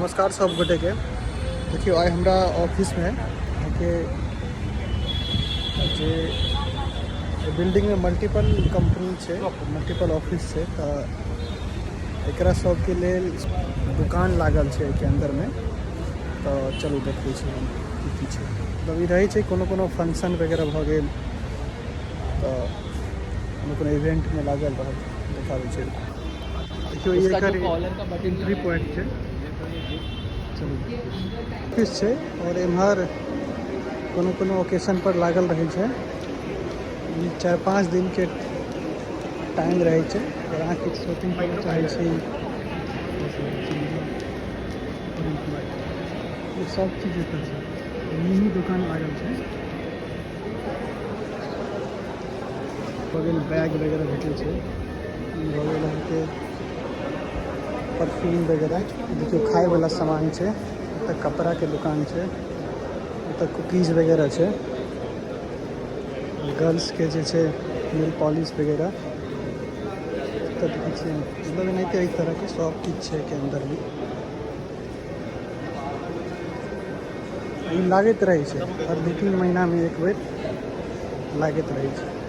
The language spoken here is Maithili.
नमस्कार सब गोटे के। देखियो आइ हमरा ऑफिस में अहाँके जे बिल्डिंग में मल्टीपल कंपनी छै, मल्टीपल ऑफिस छै, तऽ एकरा सबके लेल दुकान लागल छै एहिके अंदर में। तऽ चलू देखै छी हम की की छै। मतलब ई रहै छै कोनो कोनो फंक्शन वगैरह भऽ गेल तऽ कोनो कोनो इवेंट में लागल रहल, देखाबै छै। देखियौ ई एकर एंट्री पॉइंट छै। चलू ऑफिस छै और एम्हर कोनो कोनो ओकेशन पर लागल रहै छै। ई 4-5 दिन के टाइम रहै छै। अगर अहाँ किछु शॉपिंग करऽ चाहै छी, ई सब चीज एतऽ छै। मिनी दुकान लागल छै। भऽ गेल बैग वगैरह भेटै छै। ई भऽ गेल अहाँके परफ्यूम वगैरह। देखियौ खायवला सामान छै। एतऽ कपड़ाके दुकान छै। एतऽ कुकीज वगैरह छै। गर्ल्सके जे छै नेल पॉलिश वगैरह एतऽ देखै छियै। मतलब एनाहिते एहि तरहके सब किछु छै एहिके अन्दरमे। ई लागैत रहै छै हर 2-3 महीनामे एक बेर लागैत रहै छै।